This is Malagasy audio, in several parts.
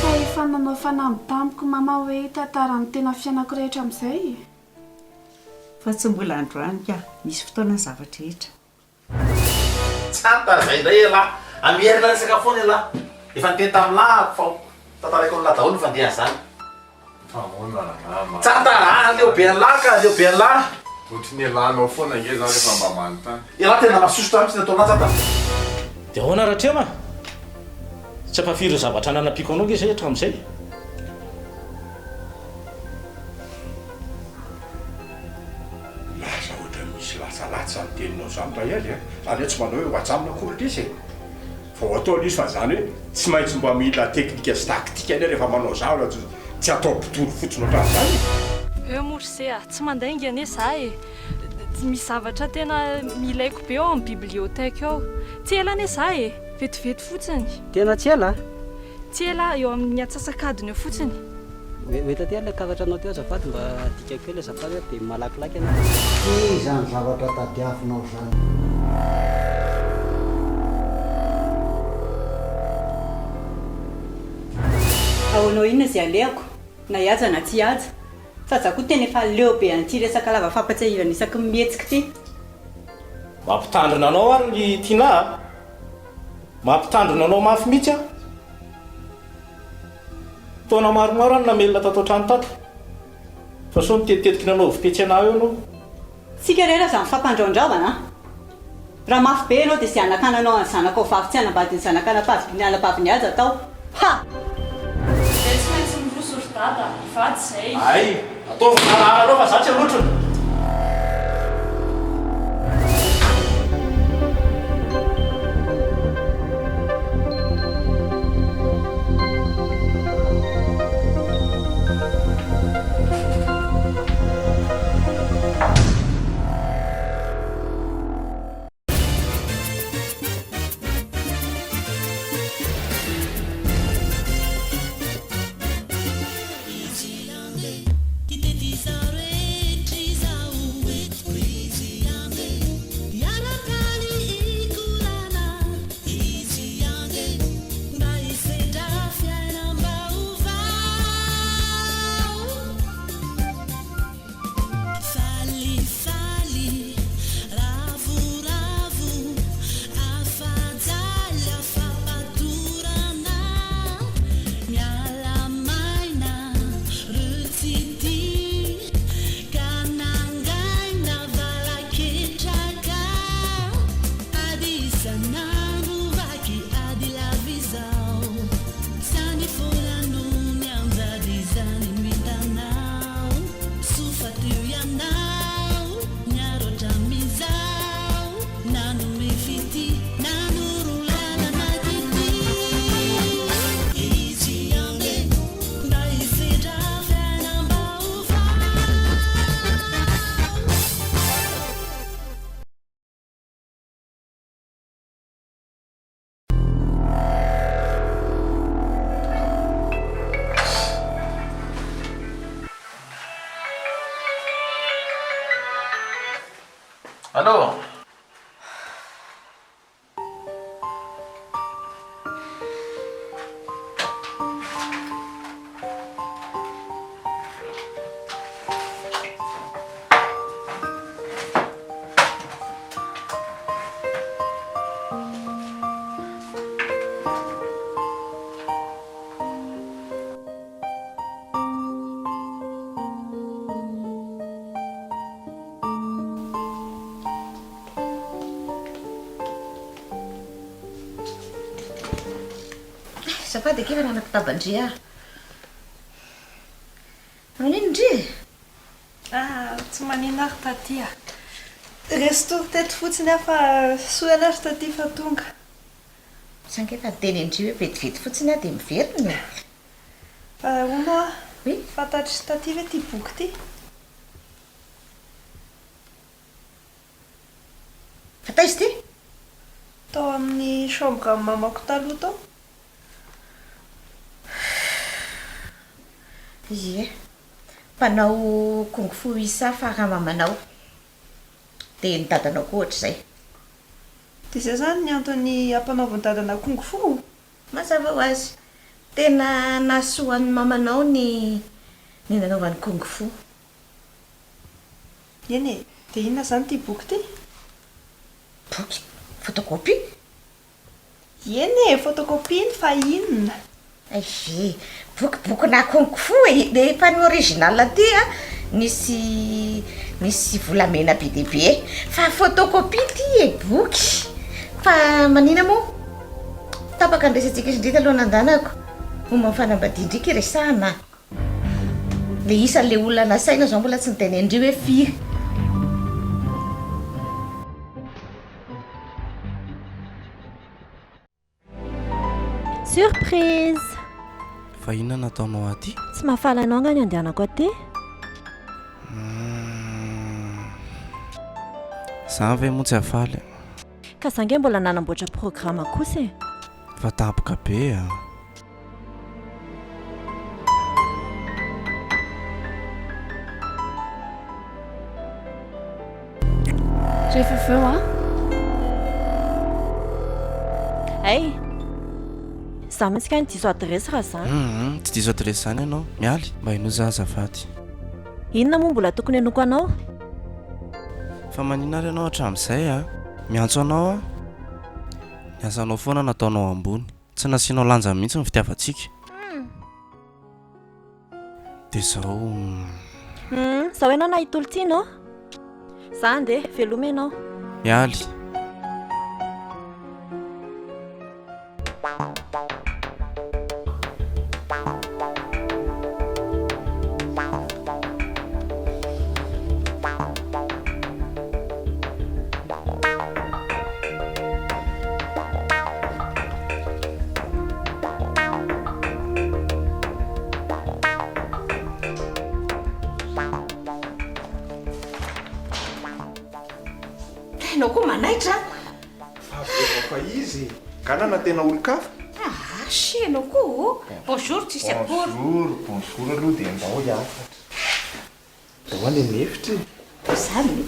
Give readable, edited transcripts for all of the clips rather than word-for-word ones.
Ka efa nanao fanamby tamiko mama hoe hitantara ny tena fiainako rehetra amin'izay? Fa tsy mbola androany ka, misy fotoana ny zava-drehetra. Tsanta zay indray elah! Amerina resaka foana elah! Efa niteny tamin'lah aho fa ho tantaraiko amin'lah daholo ny fandehan'izany. Fa ahoana rangahy ma. Tsanta ah! Aleo be an'lah ka, aleo be an'lah! Ohatry ny elanao foana ange za rehefa mba manontany. Elah tena masosotra mihitsy ny ataon'lah Tsanta. Dia ahoana Ratrema? Tsy ampafiry ny zavatra nanampiako anao nge zay hatramin'izay. Lasa ohatran'ny misy latsalatsa ny teninao izany Rahely a! Zany hoe tsy manao hoe ho ajanona akory lesy e! Fa ho atao lesy fa zany hoe tsy maintsy mba mila teknika sy taktika anie rehefa manao zavatra tsy atao bodory fotsiny ohatran'izany e! Eo moa ry se a! Tsy mandainga anie za e! Misy zavatra tena ilaiko be ao amin'ny bibliothèque ao. Tsy ela anie za e! Vetivety fotsiny. Tena tsy ela a! Tsy ela, eo amin'ny antsasak'adiny eo fotsiny. Ho hita aty ary ilay karatra anao teo azafady mba adikako kely azafady a dia malakilaky ianao. Ty izany zavatra tadiavinao izany. Ahoanao inona izay alehako, na hihaja na tsy hihaja, fa za koa tena efa leo be an'ity resaka lava fampatsiahivana isaky ny mihetsika ity. Mampitandrina anao ary ry Tinah a! Mampitandrina anao mafy mihitsy aho. Taona maromaro aho no namelona tato an-trano tato. Fa sao mitetitetiky nanao vpetsy anah eo ianao. Tsika re raha zany fampandraondraovana an! Raha mafy be ianao dia izay hanakananao an'ny zanakao vavy tsy hanambady ny zanak'anabavy ny anabavin'i Haja atao. Ha! Zay tsy maintsy miroso ry dada, hivady zay. Hay! Ataovy raharaha anao fa za tsy hanotrona. Allô? Azafady akia fa nanakotaba-ndry aho. Maninona ndry e? Ah, tsy maninona ry Taty a. Resy tory teto fotsiny aho fa soa ihany ry Taty fa tonga. Za ange efa niteny an-dry hoe vetivety fotsiny aho dia miverina e. Fa hono hoa, Oui? fantatr'i Taty ve ity boky ity? Fa taiza ity? Tao amin'ny chambre an'i mamako taloha tao. Ie. Mpanao kung fu Issa fa ramamanao. Dia ny dadanao koa ohatr'izay. Dia izay izany ny antony ampanaovin'i dadana kung fu? Mazava ho azy. Tena nahasoa an'i mamanao ny ny nanaovany kung fu. Eny e! Dia inona izany ity boky ity? Boky? Photocopie? Eny e, photocopie iny fa inona? Ehe, boky bokinà kung fu e, le efa ny original aty a, nisy nisy volamena be dia be, fa photocopie ity e, boky, fa manina moa? Tapaka ny resatsika izy ndry taloha nandanako, momba ny fanambadian-dry ky resahana. Le isan'le olona nasaina zao mbola tsy nitenenin-dry hoe firy. Surprise! Fa inona no ataonao aty? Tsy mahafaly anao angaha ny andehanako aty? Zany ve moa tsy hahafaly e? Ka za nge mbola nanamboatra programa kosa e! Fa tampoka be a! Rehefa avy eo an. Hay! Za mihitsy kay no diso adiresy raha zany. Hum, tsy diso adiresy zany ianao. Mialy, mba henoy za azafady. Inona moa mbola tokony henoiko anao? Fa maninona ary ianao hatramin'izay a? Miantso anao aho. Ny asanao foana nataonao ambony. Tsy nasianao lanja mihitsy ny fitiavantsika. Dia izao. Hum, izao ianao nahita olon-tiana ô? Za handeha, veloma ianao. Mialy. Ianao koa manaitra a! Fa averina fa izy e! Nga nanantena olon-kafa? Ah, sy ianao koa o! Bonjour tsisy akory. Bonjour, bonjour aloha dia ndao hiakatra. Ndao any an'efitra e! Izany e!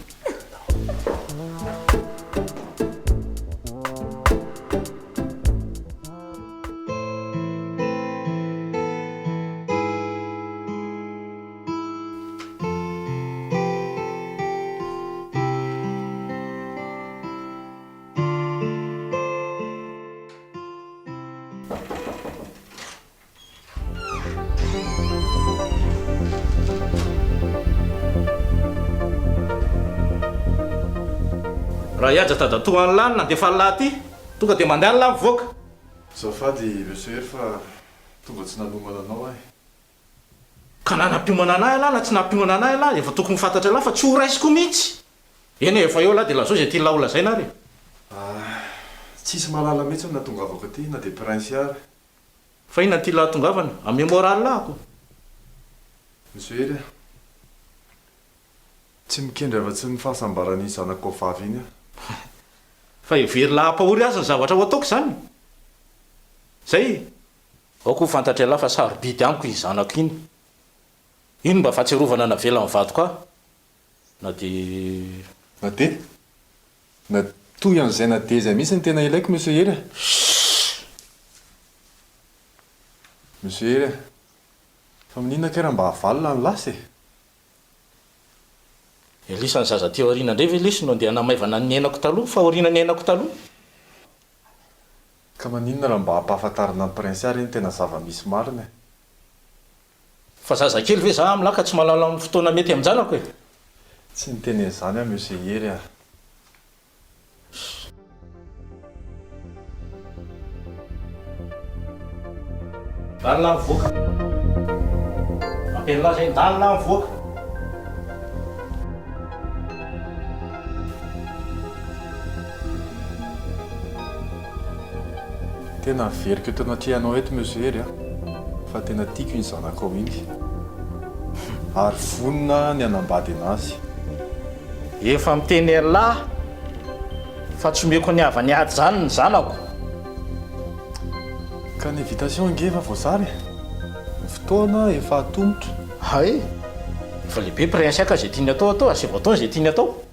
Raha hihaja dadatoa an'lah no nandefa an'lah aty, tonga dia mandeha an'lah mivoaka. Azafady Monsieur Hery fa tonga tsy nanomana anao aho e. Ka na nampiomana anah ialahy na tsy nampiomana anah ialahy, efa tokony ho fantatr'ialahy fa tsy ho raisiko mihitsy. Eny e, efa eo ialahy dia lazao izay tian'lah ho lazaina ary e. Ah, tsisy mahalala mihitsy ny nahatongavako aty na dia Prince ary. Fa inona no tian'lah hahatongavana? Ame moral ahako. Monsieur Hery a. Tsy mikendry afa-tsy ny fahasambaran'iny zanakao vavy iny aho. Fa heverin'lah hampahory azy ny zavatra ho ataoko izany? Izay e. Aoka ho fantatr'ialahy fa sarobidy amiko iny zanako iny. Iny mba fahatsiarovana navelan'ny vadiko ahy. Na dia. Na dia? Na toy an'izay na dia izay mihitsy no tena ilaiko Monsieur Hery a! Chut! Monsieur Hery a! Fa maninona kay raha mba avalona ny lasa e? Elisa ny zaza aty aoriana indray ve lesy no andeha hanamaivana ny niainako taloha, fahoriana niainako taloha? Ka maninona raha mba ampahafantarina an'i Prince ary ny tena zava-misy marina e? Fa zazakely ve za amla ka tsy mahalala ny fotoana mety amin-janako e? Tsy niteny an'izany aho Monsieur Hery a! Ndany lah mivoaka. Ampian'lah zay, ndany lah mivoaka. Tena averiko eto anatrehanao eto Monsieur Hery a, fa tena tiako iny zanakao iny, ary vonona ny hanambady anazy. Efa miteny elah fa tsy omeko ny havany ady zany ny zanako. Ka ny invitation ange efa voasary e! Ny fotoana efa atomotra. Hay! Efa lehibe Prince ka izay tiany atao atao, asaivo ataony izay tiany atao.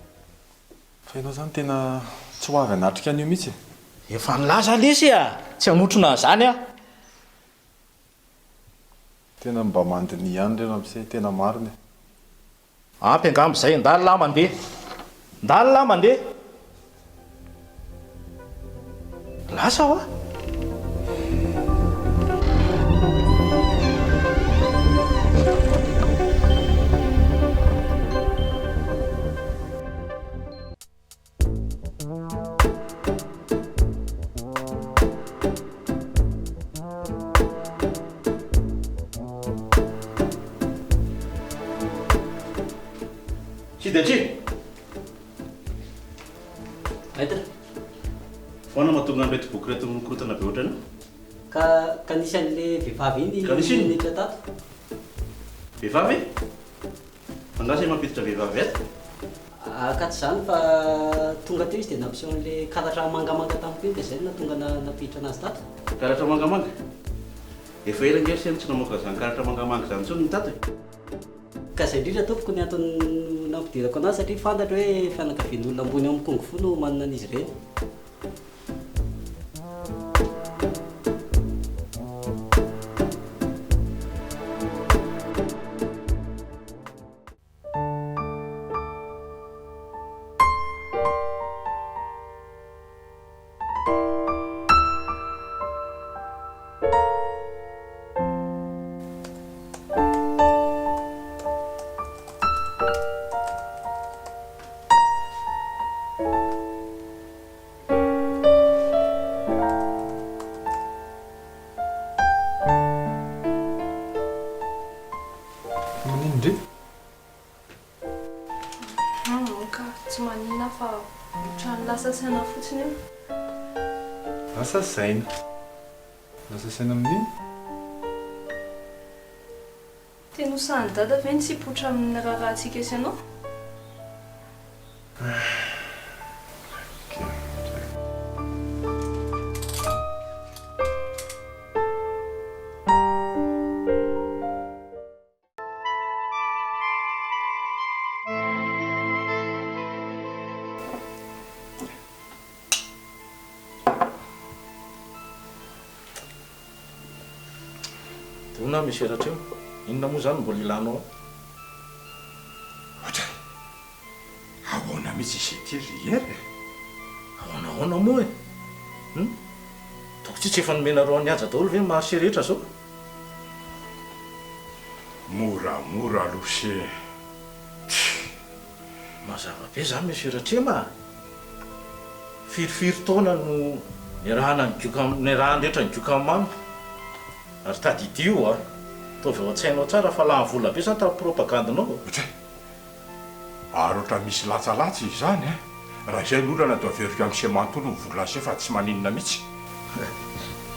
Fa ianao izany tena tsy ho avy hanatrika an'io mihitsy e? Efa nilaza lesy a! Tsy hanotrona an'izany aho. Tena mba mandiniha ihany re ramose, tena marina e. Ampy angamba izay, ndalo lahy mandeha. Ndalo lahy mandeha. Lasa hoa. Sida aty! Maître. Ahoana mahatonga an'ireto boky ireto mikorontana be ohatran'io? Ka ka nisy an'le vehivavy iny Ka nisy inona? niditra tato. Vehivavy? Angaha zay mampiditra vehivavy ato? Ah ka tsy izany fa tonga teo izy dia nampiseho an'ilay karatra mangamanga tamiko iny dia izay no nahatonga nampiditra anazy tato. Karatra mangamanga? Efa ela ange ry se no tsy namoaka an'izany karatra mangamanga izany intsony ny tato e! Ka izay indrindra tompoko ny antony nampidirako anazy satria fantatro hoe fianakavian'olona ambony ao amin'ny Kung Fu no manana an'izy ireny. Fa maninona ndry? Non ka, tsy maninona fa ohatran'ny lasa saina fotsiny io. Lasa saina. Lasa saina amin'inona? Tena ho sahin'i Dada ve ny tsy hipoitra amin'ny raharahantsika sy ianao? Dona misy elatra eo. Inona moa izany no mbola ilanao ahy? Ohatray! Ahoana mihitsy izy ity ry Hery e? Ahoana ahoana moa e? Hum? Toko tsy tsy efa nomenareo an'i Haja daholo ve ny marché rehetra zao? Moramora aloha se e! Tsia! Mazava be zany Monsieur Ratrema a! Firifiry taona no niarahana nigoka niarahan'ny rehetra nigoka amin'ny mamy? Ary tadidio a! Ataovy ao an-tsainao tsara fa lany vola be zany tamin'ny propagande-nao. Ohatray! Ary ohatran'ny misy latsalatsa izany an! Raha izay ny olana dia averiko amin'ny se manontolo ny vola se fa tsy maninona mihitsy.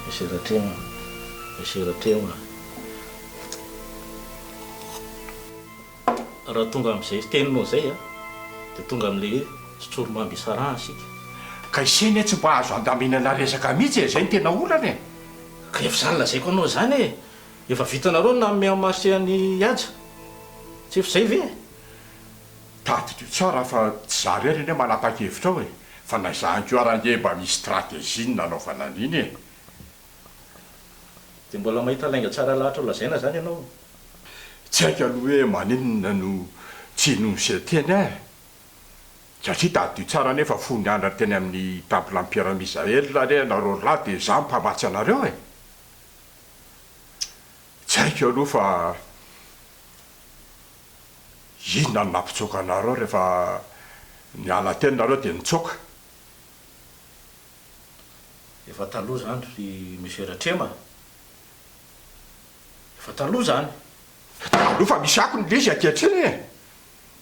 Monsieur Ratrema, Monsieur Ratrema. Raha tonga amin'izay teninao izay a, dia tonga amin'ilay hoe tsy tsorimamby isarahana isika. Ka ise anie tsy mba azo andaminana resaka mihitsy e, izay no tena olana e! Ka efa izany lazaiko anao izany e! Efa vitanareo ny nanome en marché an'i Haja? Tsy efa izay ve? Tadidio tsara fa tsy za irery anie manapa-kevitra ao e! Fa na izany koa ary ange mba misy stratégie ny nanaovana an'iny e! Dia mbola mahita lainga tsara lahatra ho lazaina izany ianao? Tsy haiko aloha hoe maninona no tsy inoan'se teny ahy, satria tadidio tsara anie fa fony nianatra teny amin'ny Temple Empire Misael anie ianareo ry lahy dia izaho mpamatsy anareo e! Tsy haiko aloha fa inona no nampitsoaka anareo rehefa niala teny nareo dia nitsoaka? Efa taloha izany ry Monsieur Ratrema a! Efa taloha izany! Taloha fa misy akony ilay izy ankehitriny e!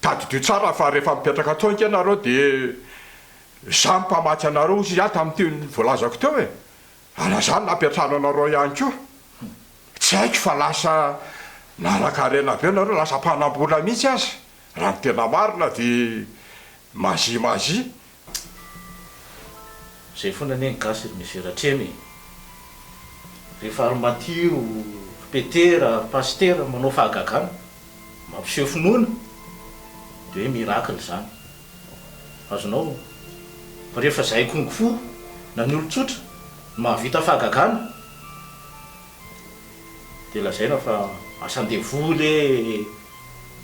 Tadidio tsara fa rehefa mipetraka tao ange nareo dia izaho no mpamatsy anareo hozy izy aho tamin'ity voalazako teo e! Ary aza nampiantrano anareo ihany koa. Tsy haiko fa lasa nanan-karena be nareo, lasa mpanam-bola mihitsy aza. Raha ny tena marina dia magie magie. Zay foana anie ny gasy ry Monsieur Ratrema e! Rehefa ry Matio, ry Petera, ry Pasitera manao fahagagana. Mampiseho finoana dia hoe miracle izany. Azonao? Fa rehefa zahay kung fu na ny olon-tsotra no mahavita fahagagana dia lazaina fa asan-devoly e!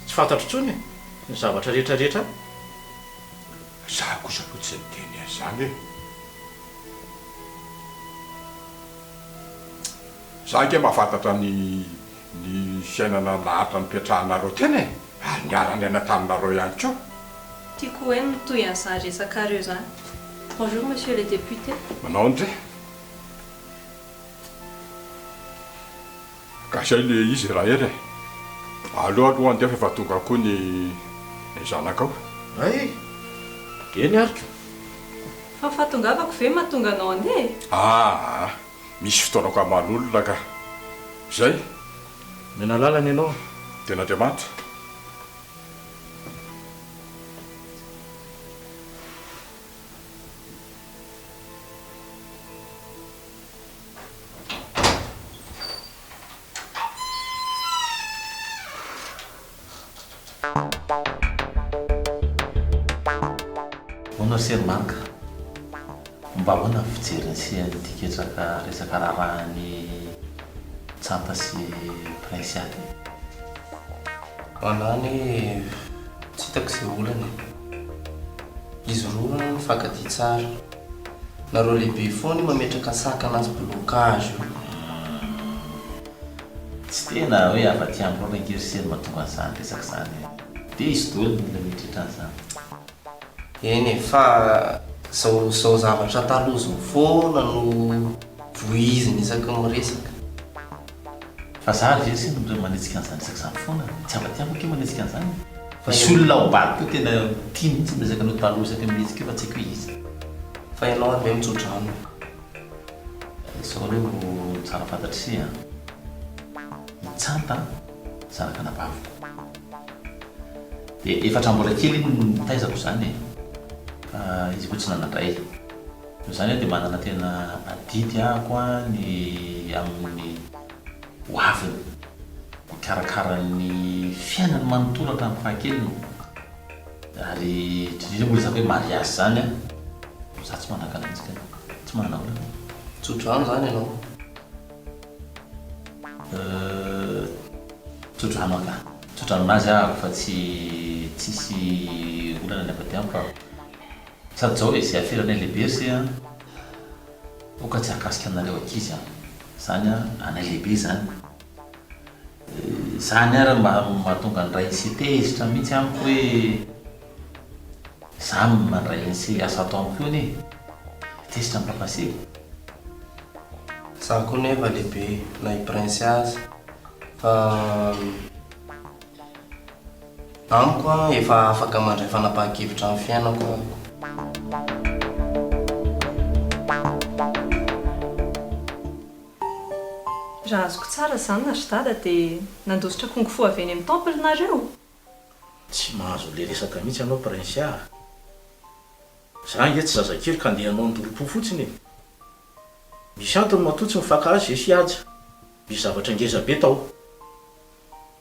Tsy fantatro intsony e! Ny zavatra rehetra rehetra any. Za kosa aloha tsy niteny an'izany e! Za ange mahafantatra ny ny fiainana lahatra nipetrahanareo teny e! Ary niara-niaina taminareo ihany koa. Tiako ho heno ny tohin'izany resakareo izany. Bonjour monsieur le député. Manao ahoana re? Ka izay le izy Rahery e! Aleo aloha andeha fa efa tonga koa ny ny zanakao. Hay! Eny ary ko! Fa ny fahatongavako ve mahatonga anao handeha e? Aa! Misy fotoana koa aman'olona ka! Izay! Omena lalana ianao. Tenin'Andriamanitra. Hono ry Sir Marc, mba ahoana ny fijerin'i se an'ity ketraka resaka raharahan'i Tsanta sy Princia ty? Anah anie tsy hitako izay olana e. Izy roa mifankatia tsara. Nareo lehibe foana io mametraka sakana sy blocage io. Tsy tena hoe avy aty amiko loatra ange ry se no mahatonga an'izany resaka izany e. Dia izy daholo no mila mieritreritra an'izany. Eny e, fa zao zao zavatra taloha zao foana no voiziny isaky ny miresaka. Fa za ve se no mbola manetsika an'izany resaka izany foana? Tsy avy aty amiko ange manetsika an'izany e. Misy olona ao ambadika ao tena tia mihitsy miresaka an'io taloha isaky ny mihetsika io fa tsy haiko hoe iza. Fa ianao ary ve mitso-drano? Izao aloha no tsara fantatr'i se an! I Tsanta zanak'anabaviko. Dia efa hatramin'ny mbola kely iny no nitaizako izany e! Fa izy koa tsy nanan-dray. Noho izany aho dia manana tena adidy ahako ny amin'ny ho aviny. Mikarakara ny fiainany manontolo hatramin'ny fahakeliny. Ary indrindra moa resaka hoe mariage izany an, za tsy manakana mihitsy ka, tsy manana olana. Tso-drano izany ianao? Euh, tso-drano aho ka. Tso-drano anazy aho fa tsy tsisy olana ny avy aty amiko fa sady zao e, izay aferanay lehibe ry se an, aoka tsy hahakasika anareo ankizy an, izany an, anay lehibe izany. Izany ary mba mahatonga ny ray sy tezitra mihitsy amiko hoe za mandray an'se asa ato amiko io anie tezitra ny papa se. Za koa nefa lehibe na i Prince aza fa amiko an efa afaka mandray fanapahan-kevitra amin'ny fiainako aho. Raha azoko tsara izany ry dada dia nandositra kung fu avy eny amin'ny temple nareo? Tsy mahazo an'ilay resaka mihitsy ianao Prince ah! Za ange tsy zazakely ka andeha hanao ndolom-po fotsiny e! Misy antony matoa tsy mifankahazo zay sy Haja, misy zavatra ngeza be tao.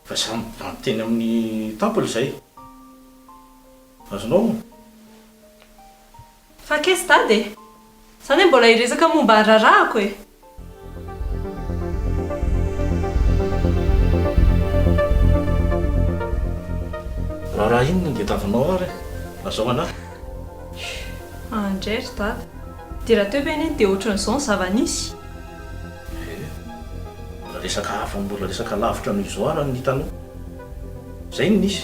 Fa samy bandy teny amin'ny temple izay. Azonao? Fa qu'est-ce dada e? Zany hoe mbola hiresaka momba ny raharahako e? Raharaha inona no tadiavinao ary e? Lazao anah. Andray ry dada. Dia raha teo ve neny dia ohatran'izao ny zava-nisy? Ee. Mbola resaka hafa, mbola resaka lavitra noho izao ary no hitanao. Izay no nisy.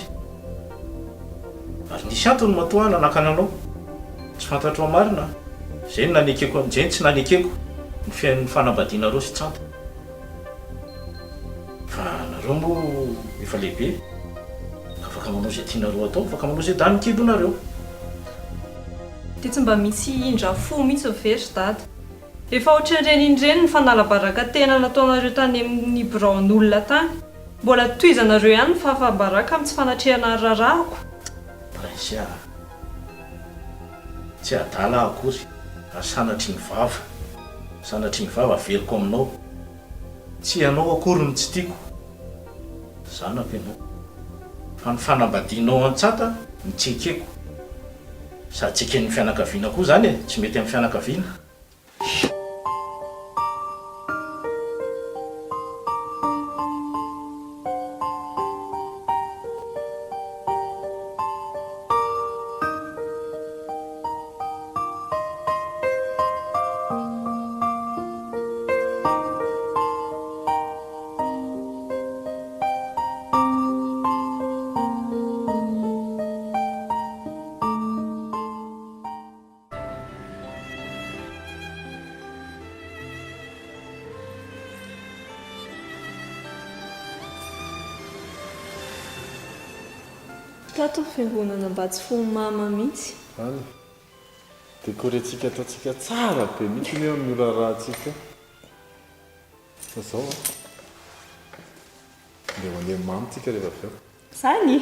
Ary nisy antony matoa aho nanakana anao. Tsy fantatrao marina an. Izay no nanekeko, izay no tsy nanekeko ny fiain'ny fanambadianareo sy Tsanta. Fa nareo moa efa lehibe, afaka manao izay tianareo atao, afaka manao izay danin'ny kibonareo. Dia tsy mba misy indra fo mihitsy ve ry dada? Efa ohatran'ireny ireny ny fanalabaraka tena nataonareo tany amin'ny biraon'olona tany. Mbola tohizanareo ihany ny fahafaham-baraka amin'ny tsy fanatrehana ny raharahako. Prince a! Tsy adala aho akory ary sanatria ny vava, sanatria ny vava averiko aminao. Tsy ianao akory no tsy tiako. Zanako ianao. Fa ny fanambadianao antsata no tsy ekeko. Sady tsy eken'ny fianakaviana koa izany e, tsy mety amin'ny fianakaviana. Tato ny fiangonana mba tsy fo mama mihitsy. Zany. Decorer-tsika ataontsika tsara be mihitsy anie amin'io raharahantsika io. Fa zao an. Ndeha ho andeha mamy tsika rehefa avy eo. Zany?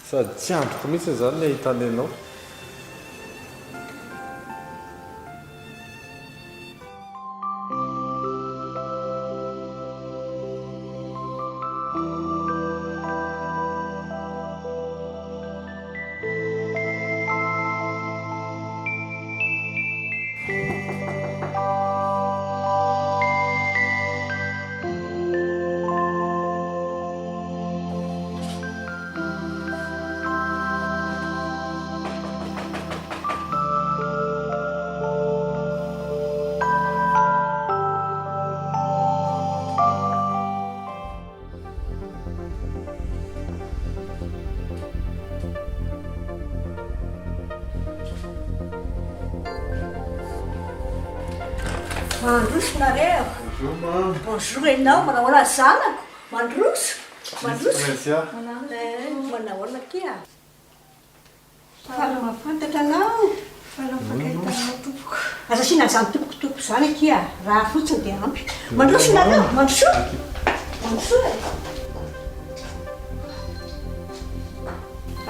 Sady tsy andriko mihitsy izany ny ahitana anao. Mandroso nareo. Bonjour mama. Bonjour enao, manao ahoana zanako? Mandroso. Mandroso. Princia. Eh, manao ahoana akia? Faly mahafantatra anao. Faly mifankahita aminao tompoko. Aza asiana an'izany tompoko tompoko izany akia, raha fotsiny dia ampy. Mandroso nareo, mandrosoa. Mandrosoa e.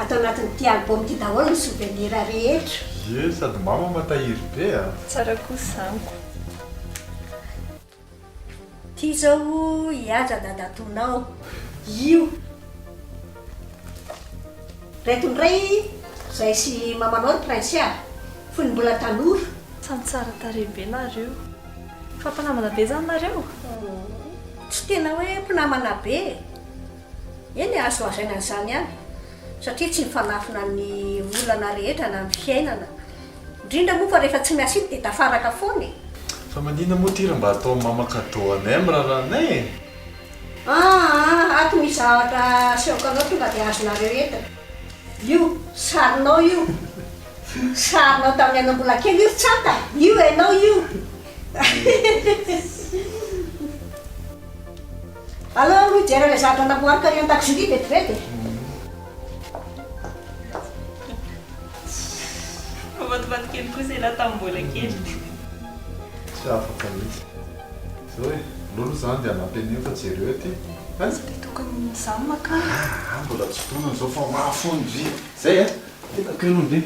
Ato anatin'ity album ity daholo ny souvenir rehetra. Ie, sady mama matahiry be a. Tsara kosa izany ko. Ty zao i Haja dadatoanao io. Reto indray zay sy mamanao ry Prince a! Fony mbola tanora. Samy tsara tarehy be nareo. Fa mpinamana be zany nareo? Tsy tena hoe mpinamana be e! Eny e, azo lazaina an'izany ihany satria tsy mifanafina ny olana rehetra na ny fiainana. Indrindra moa fa rehefa tsy miasa iny dia tafaraka foana e! Fa maninona moa ty raha mba ataon'i mama cadeau anay amin'ny raharahanay e? Aa, ato misy zavatra asehoko anao tonga dia azonareo entina. Io, sarinao io. Sarinao tamin'ny ianao mbola kely io ry Tsanta, io ianao io. Aleo aloha hijery ilay zavatra namboariko ary an-dakozia ity vetivety e. Mavativaty kely kosa elah tamin'ny mbola kely. Tsy afaka mihitsy. Zao e, aleo aloha za andeha hanampy an'io fa jereo aty a! Tsy dia tokony izaho no makany. Aa, mbola tsy fotoana izao fa mafy hono ndry. Zay a! Tena kely hono ndry.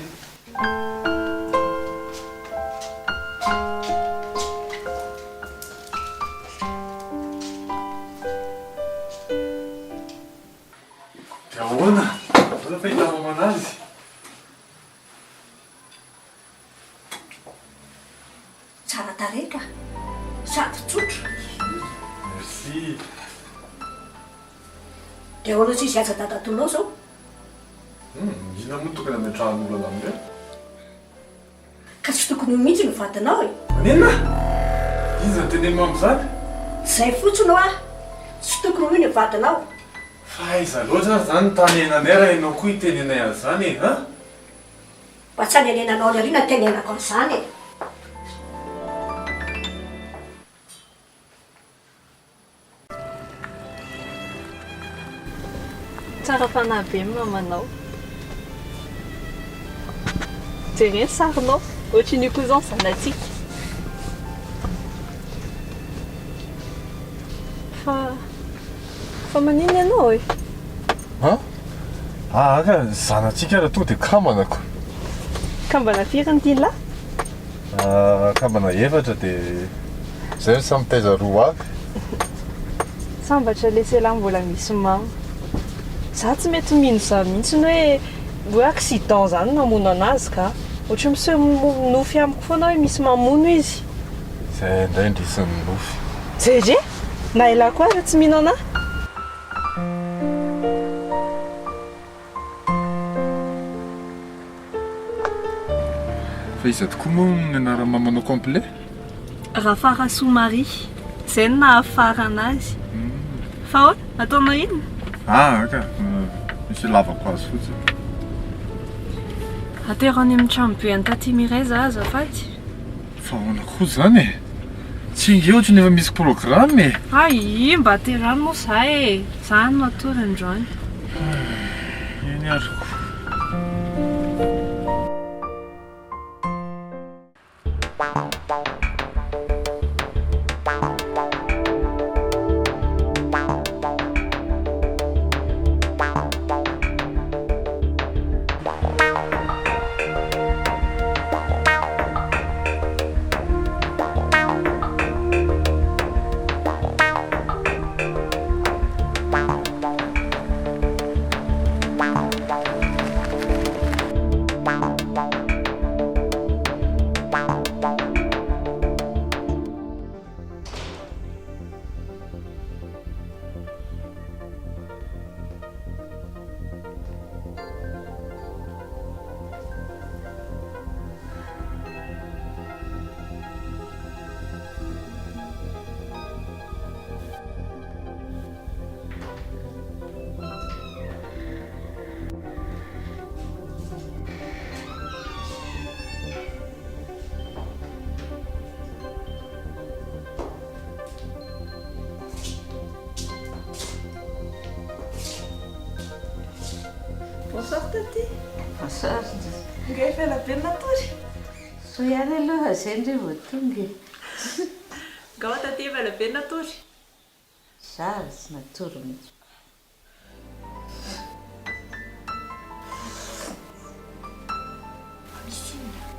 Dia ahoana? Ahoana fahitana manazy? Tsara tarehy ka! Sady tsotra. Merci. Dia ahoana tsy hisy aza dadatoanao izao? Hum, inona moa tokony hametrahan'olana amin'ireo? Ka tsy tokony io mihitsy no vadinao e! Maninona? Iza no tenenina amin'izany? Zay fotsiny hoa! Tsy tokony ho io ny vadinao! Fa aiza loatra ary izany ny tany iainanay raha ianao koa hitenenay an'izany e! An? Mba tsy hanenenanao any aoriana ny tenenako an'izany e! Tsara fanahy be ny mamanao. Jereo ny sarinao, ohatran'io koa izao ny zanatsika. Fa fa maninona ianao e? An? Aa ka zanatsika raha tonga dia kambana ko. Kambana firy ny tian'lah? Kambana efatra dia zay no samy mitaiza roa avy. Sambatra lesy elah mbola misy mama. Za tsy mety mino izany mihitsy hoe hoe accident izany namono anazy ka. Ohatry ny miseho nofy amiko foana hoe misy mamono izy. Izay indray indrisin'ny nofy. Jerry! Na elah koa aza tsy mino anah. Fa iza tokoa moa ny anaran'ny mamanao complet? Rafarasoa Marie. Izay no nahafarana azy. Fa ahoana? Ataonao inona? Ah ka, misy ilavako azy fotsiny. Atero any amin'ny tranobe an'i Tatie Mireille za azafady. Fa ahoana koa izany e? Tsy ange ohatry ny efa misy programme e! Hay, mba aterano moa za e! Za no hatory androany. Eny ary ko. Bonsoir Taty. Bonsoir. Nga efa ela be no natory? Soa ihany aloha fa zay ndry vao tonga e. Nga ho'a Taty efa ela be no natory? Za ary tsy natory mihitsy. Misy inona?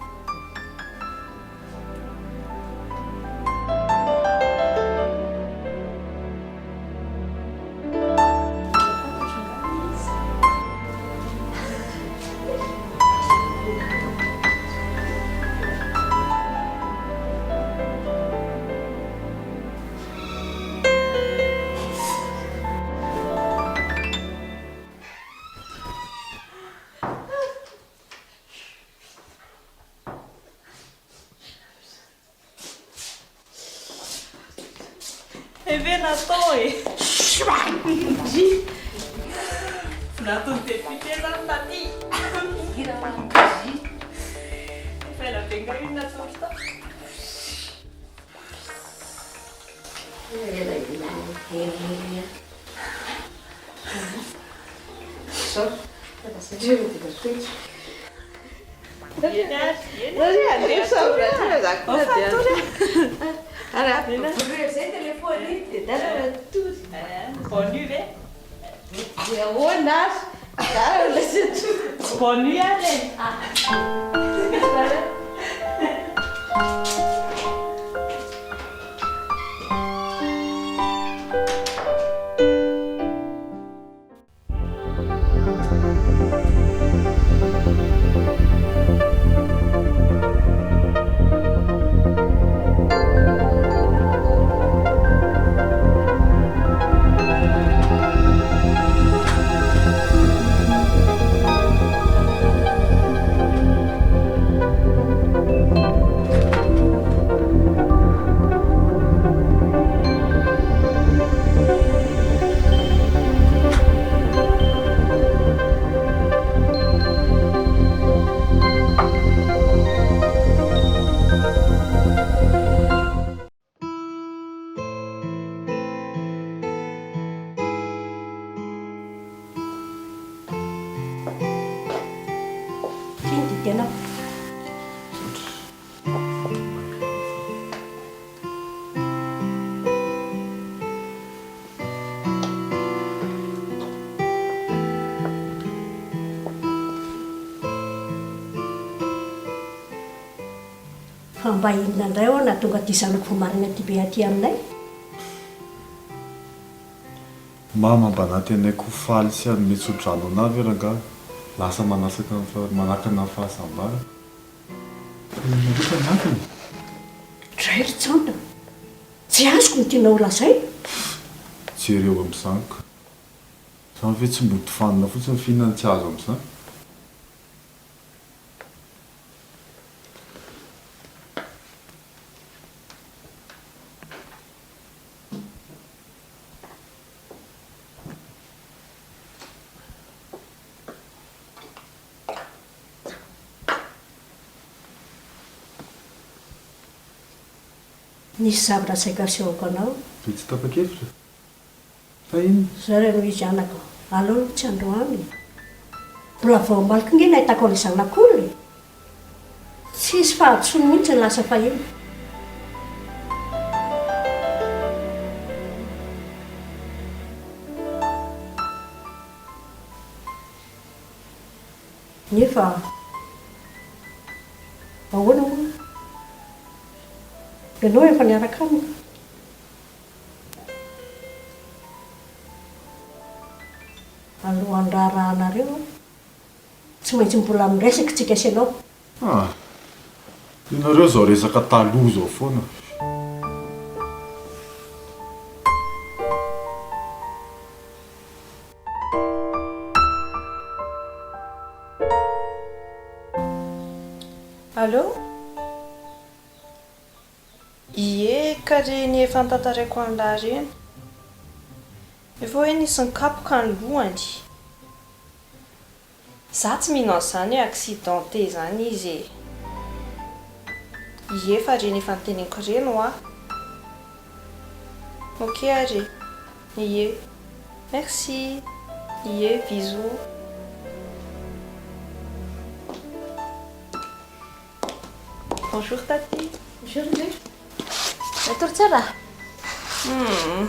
Eve natao e! Nataon'ny député zany taty. Efa ela be nga io natory tao. Bonne nuit ary e! Ty ny didianao. Fa mba inona indray ho'a nahatonga ity zanako vao maraina ity be aty aminay? Mama mba nantenaiko ho faly sy hanome tso-drano anah ve rangahy lasa manasaka ny fa manakana ny fahasambarako. Fa inona loatra ny antony? Dray ry Tsanta, tsy azoko ny tianao ho lazaina. Jereo amin'izany ka. Izany ve tsy mody fanina fotsiny f'inona no tsy azo amin'izany? Nisy zavatra saika asehoko anao. Dia tsy tapa-kevitra? Fa inona? Zay re no izy anaka. Aleo aloha tsy androany e. Mbola vao omaly koa nge nahitako an'ilay zanak'olona e. Tsisy fahadisoany mihitsy ny lasa fahiny. Nefa ahoana moa? Ianao efa niaraka amiko. Alohan'ny raharahanareo, tsy maintsy mbola miresaka tsika sy ianao. Ah! Ianareo izao resaka taloha izao foana. Allô? Ie ka reny efa notantaraiko an'lah reny. Efa hoe nisy nikapoka ny lohany. Za tsy mino an'izany hoe accidenté zany izy e. Ie fa reny efa noteneniko reny hoa. Ok ary e. Ie. Merci. Ie bisous. Bonjour taty. Bonjour ndry. Natory tsara? Humm.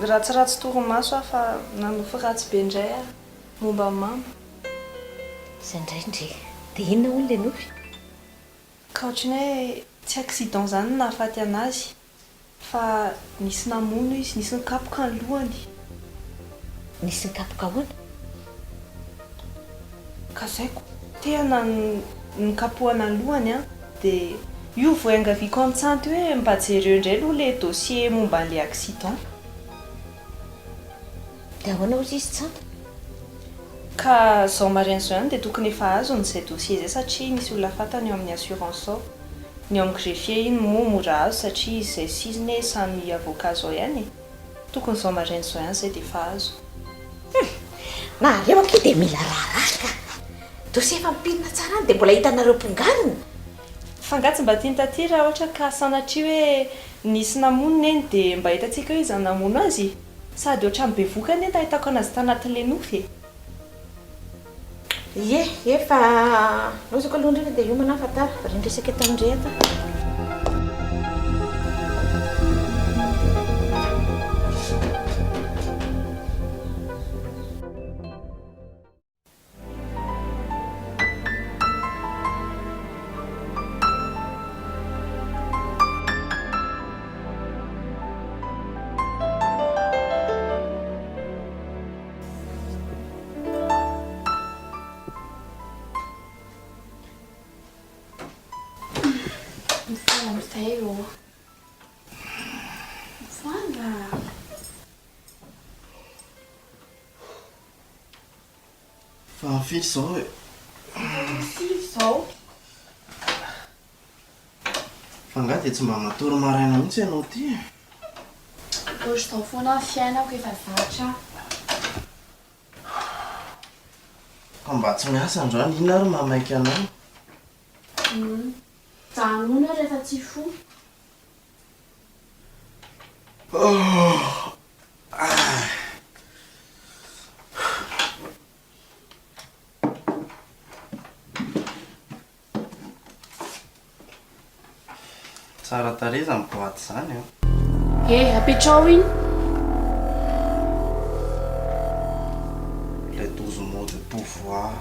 Ratsiratsy torimaso aho fa nanofy ratsy be indray aho momba an'i mama. Izay indray ndry. Dia inona hono ilay nofy? Ka ohatran'ny hoe tsy accident izany no nahafaty an'azy fa nisy namono izy, nisy nikapoka ny lohany. Nisy nikapoka ahoana? Ka zay ko tehana nikapohana ny lohany an, dia io vao iangaviako an'i Tsanty hoe mba jereo indray aloha le dossier momba an'le accident. Dia ahoana hozy izy Tsanty? Ka zao maraina zao ihany dia tokony efa azony izay dossier izay satria misy olona fantany ao amin'ny assurance ao. Ny ao amin'ny greffier iny moa mora azo satria izy izay sy izy ne samy avocat zao ihany e. Tokony zao maraina zao ihany izay dia efa azo. Hum! Nareo akia dia mila raharaha ka! Dossier efa mipirina tsara any dia mbola hitanareo pongarina? Fa nga tsy mba tian'i taty raha ohatra ka sanatria hoe nisy namono neny dia mba hitantsika hoe iza no namono azy? Sady ohatran'ny bevoka anie nahitako anazy tanatin'ilay nofy e! Ie, ie fa lozako aloha ndry fa dia hiomana aho fa tara, variana resaka eto amin-dry eto aho. Mifoha amin'izay ô. Mifoha angaha. Fa firy izao e? Sivy izao. Fa angaha dia tsy mba matory maraina mihitsy ianao ity e? Ohatr'izao foana ny fiainako, efa zatra aho. Ka mba tsy miasa androany, inona ary mahamaika anao? Hum. Janona aho rehefa tsy hifoha. Tsara tarehy izany boite izany an. Eh, apetraho iny. Ilay 12 mots de pouvoir.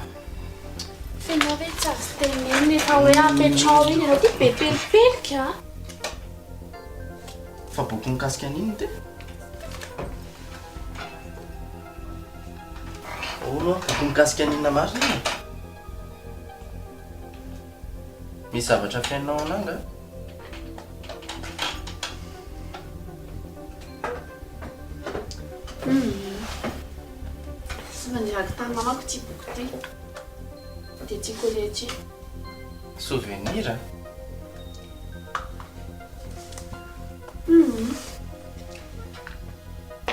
F'enao ve tsy azo tenenina efa hoe apetraho iny, ianao ty be pelipelika a. Fa boky mikasika an'inona ity? Hono hoa, boky mikasika ny inona marina e? Misy zavatra afeninao anah angaha? Humm. Souvenir-ko tamin'ny mamako ity boky ity. Dia tiako aleha ity. Souvenir? Humm.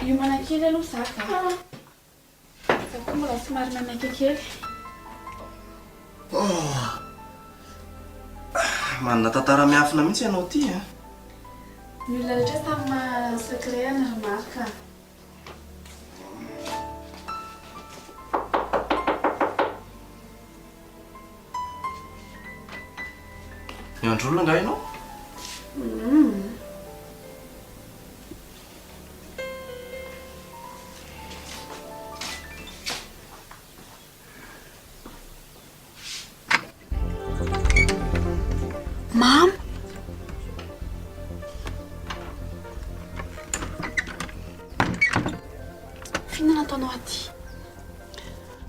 Hiomana kely aloha za ka. Za koa mbola somary maimaika kely. Oh. Manana tantara miafina mihitsy ianao ity a. Ny olona rehetra samy manana ny secret-ny ry Marc a. Miandry olona angaha ianao? Humm. Mama! F'inona no ataonao aty?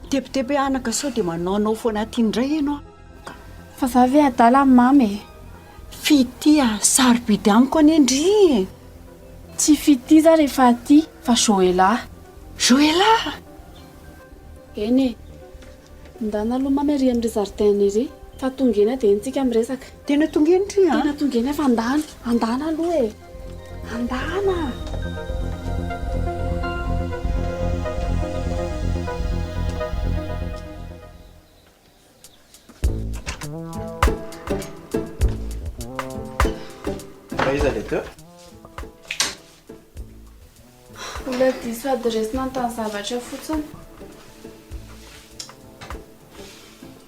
Mitebiteby anaka sao dia manaonao foana aty indray ianao ka. Fa za ve adala mama e? Fitia, sarobidy amiko anie ndry e! Tsy fitia za rehefa aty fa Joela. Joela! Eny e! Ndana aloha mama ery amin'ry jardin ery fa tonga eny aho dia eny tsika miresaka. Tena tonga eny ndry a! Tena tonga eny aho fa andana, andana aloha e! Andana! Fa iza le teo? Olona diso adiresy nanontany zavatra fotsiny.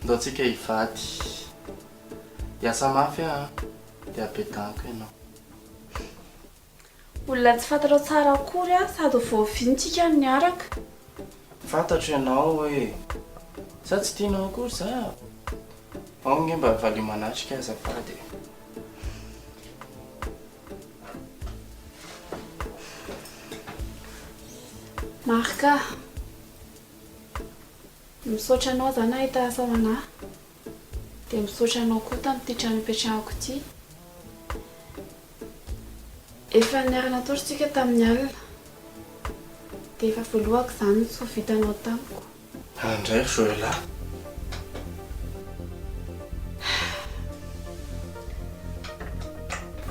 Ndao tsika hivady. Hiasa mafy aho an, dia habedaniko ianao. Olona tsy fantatrao tsara akory aho sady vao viny tsika no niaraka. Fantatro ianao e! Sa tsy tianao akory za? Ao ange mba valio manatrika azafady e. Marc a! Misaotra anao za nahita asa ho anah. Dia misaotra anao koa tamin'ity trano ipetrahako ity. Efa niara-natory tsika tamin'ny alina. Dia efa voalohako izany ny soa vitanao tamiko. Andray ry Joël a!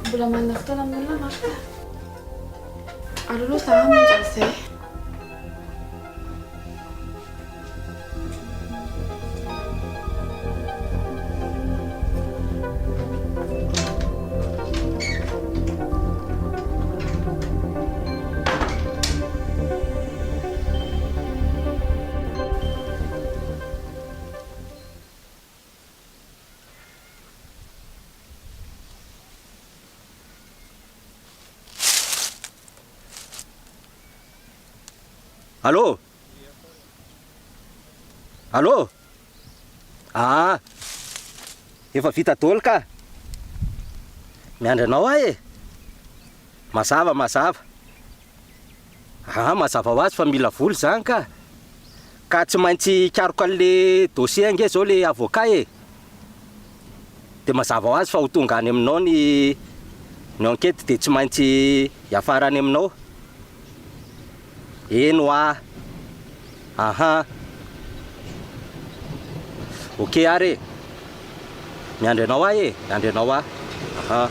Mbola manana fotoana amin'ny olona Marc a! Aleo aloha za hamonjy an'izay. Allô? Allô? Aa! Efa vita daholo ka! Miandry anao aho e! Mazava, mazava. Aa, mazava ho azy fa mila vola izany ka! Ka tsy maintsy hikaroka an'le dossier ange izao le avocat e! Dia mazava ho azy fa ho tonga any aminao ny ny enquête dia tsy maintsy hiafara any aminao. Eny hoa. Aha. Ok ary e. Miandry anao aho e, miandry anao aho. Aha.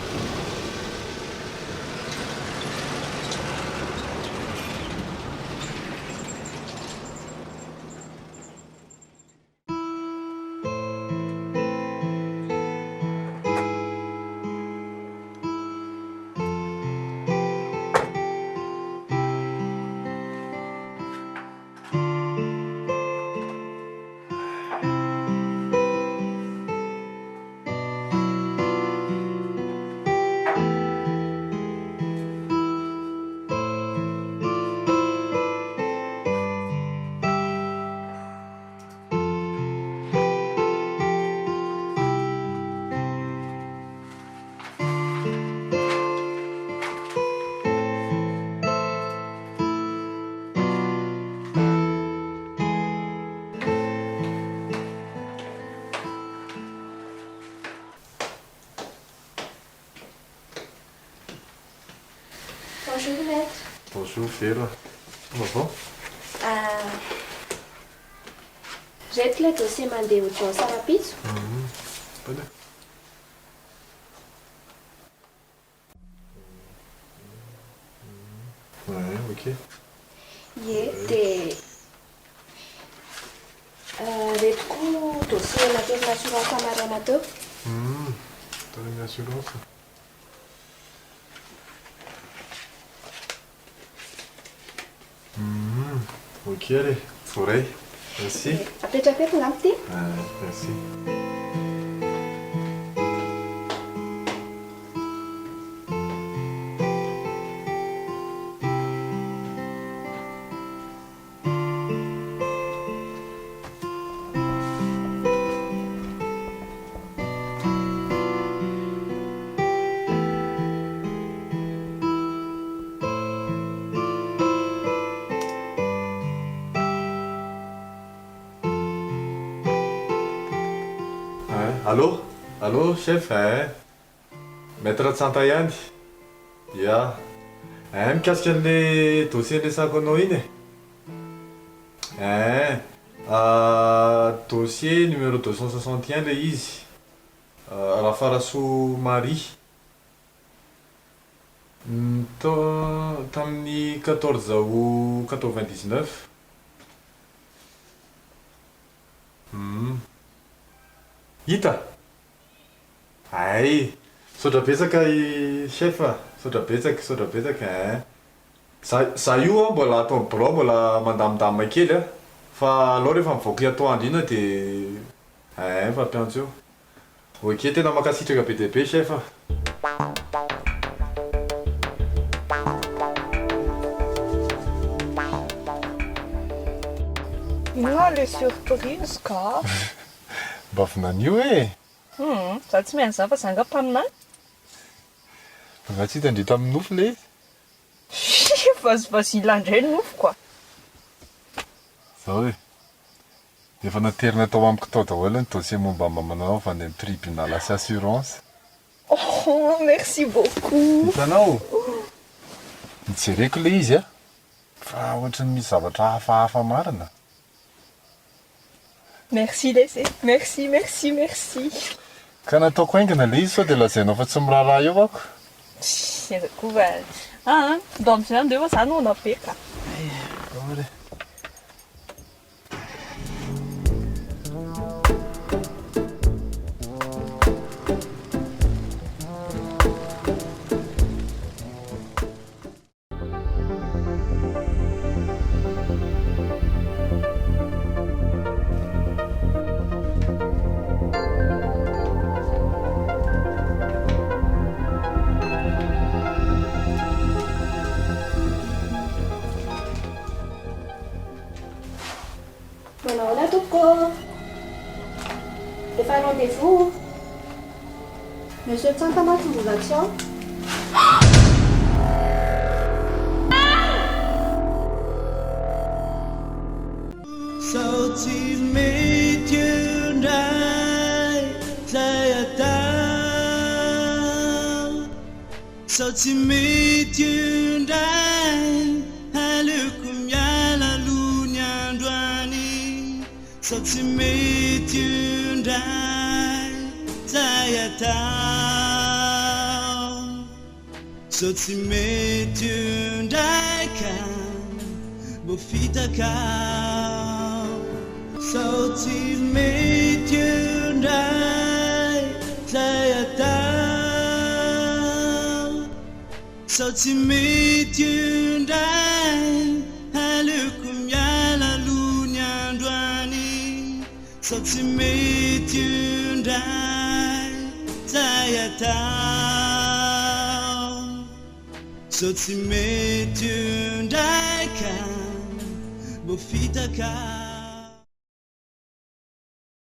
Bonjour maître. Bonjour Vero. Ça va bon? Ah, Reto ilay dossier mandeha audience rahampitso. Bonne. Ouais, ok. Ie, dia reto koa dossier naterina assurance maraina teo. Hum, tany amin'ny assurance. Hum, ok ary e, voaray. Merci. Apetrako eto angamba ity? Ah, merci. Allô? Allô chef eh? Maître Tsanta ihany? Ya. Eh, mikasika an'le dossier niresahako anao iny e. Eh, dossier numéro 261 le izy. Rafarasoa Marie. Ny tamin'ny 14 août 99. Hum. Hita? Hay! Misaotra betsaka i chef a! Misaotra betsaka, misaotra betsaka ein! Za, za io an mbola ato amin'ny birao mbola mandamindamina kely an! Fa alao rehefa mivoaka atoandro iny aho dia ein mifampiantso eo. Ok, tena mankasitraka be dia be chef a! Inona le surprise ka? Mba vinanio e! Hum, za tsy mihaino zany fa za nga mpaminany. Fa nga tsy hitan-dry tamin'ny nofy le izy? Vazivaziana indray ny nofiko a! Zao e! Efa naterina tao amiko tao daholo ny dossier momba ny mamanao avy any amin'ny tribunal sy assurance. Oh, merci beaucoup! Hitanao? Nojereko ilay izy a! Fa ohatran'ny misy zavatra hafahafa marina. Merci lesy e! Merci, merci, merci! Ka nataoko haingana ilay izy sao dia lazainao fa tsy miraharaha eo ako. Tssy, aiza koa va. Aa, ndao amizay andeha fa za noana be ka. Ndao ary e. Manao ahoana tompoko? Efa rendez-vous? Monsieur Tsanta mantsy mbola tsy ao. Sao tsy mety eo indray zay atao Sao tsy mety eo indray aleoko miala aloha ny androany Sao tsy mety io indray zay atao Sao tsy mety io indray ka mbo fitaka Sao tsy mety io indray zay atao Sao tsy mety io indray aleoko miala aloha ny androany Sao tsy mety io indray zay atao Sao tsy mety io indray ka mbo fitaka.